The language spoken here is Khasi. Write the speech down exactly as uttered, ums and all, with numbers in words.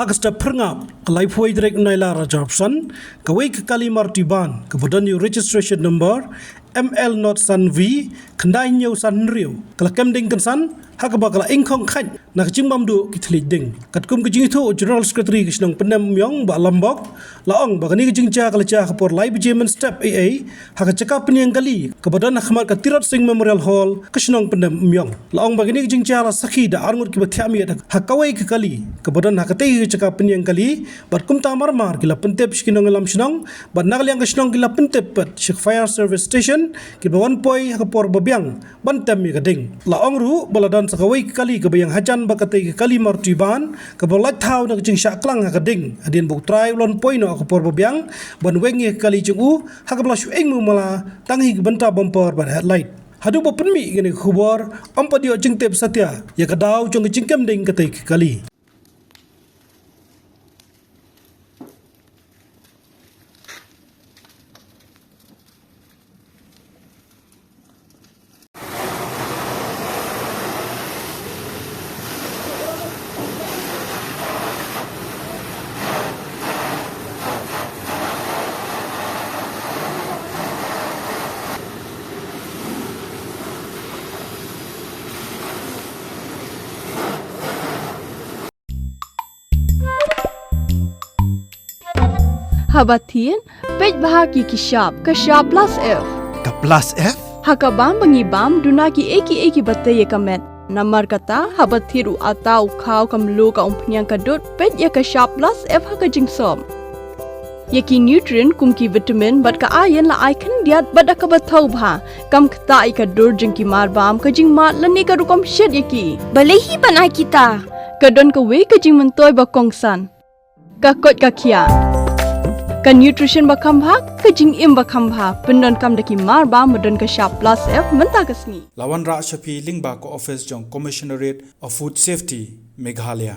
Ha ka step phyrngap, ka laiphew tarik Nailar ar hajar arphew san, kawei ka kali Maruti van, kaba don ïa u registration number M L not san V, khyndai hynñiew san hynriew, ka la kem ding kynsan, ha kaba ka la ingkhong khait na ka jingbymduh ki thylliej ding. Katkum ka jingïathuh u General Secretary ka shnong Pyndem Umïong, Bah Lambok, la ong ba kane ka jingjia ka la jia ha ka por lai baje mynstep eiei, ha ka jaka pynïeng kali kaba don ha khmat ka Tirot Sing Memorial Hall, ka shnong Pyndem Umïong. La ong ba kane ka jingjia la sakhi da arngut kiba thiah miet ha kawei ka kali kaba don ha katei ka jaka pynïeng kali, bad kumta marmar ki la pyntip sha ki nongïalam shnong, bad na ka liang ka shnong ki la pyntip pat sha ka fire service station, kiba wan poi ha ka por ba biang ban tem ïa ka ding. La ong ruh ba la don sa kawei ka kali kaba ïeng hajan bad katei ka kali Maruti van, kaba la lait thaw na ka jingshah klang ha ka ding, hadien ba u trai u la wan poi noh ha ka por ba biang ban weng ïa ka kali jong u, ha kaba la shu ing mumala tang hi ka bynta bumper bad headlight. Haduh ba pynmih kane ka khubor, ym pat ïoh jingtip satia ïa ka daw jong ka jingkem ding katei ka kali. Haba thied, peit bha ïa ki shap, ka shap plus F. Ka plus F? Ha ka bam ba ngi bam, duna kiei kiei kiba tei ïa ka met. Namar kata, haba thied u atta, u khaw, ka mluh, ka umphniang, ka dud, peit ïa ka shap plus F ha ka jingsop. Ïa ki nutrient kum ki vitamin bad ka iron la ai khyndiat bad da kaba thaw bha. Kam ktah ïa ka dur jong ki mar bam, ka jingmad lane ka rukom shet ïa ki. Balei hi ban ai kita? Ka don kawei ka jingmyntoi ba kongsan. Ka koit ka khiah. Ka nutrition ba kham bha, ka jingim ba kham bha. Pyndonkam da ki mar bam ba don ka shap plus F mynta ka sngi. La wanrah sha phi lyngba ka office jong Commissionerate of Food Safety, Meghalaya.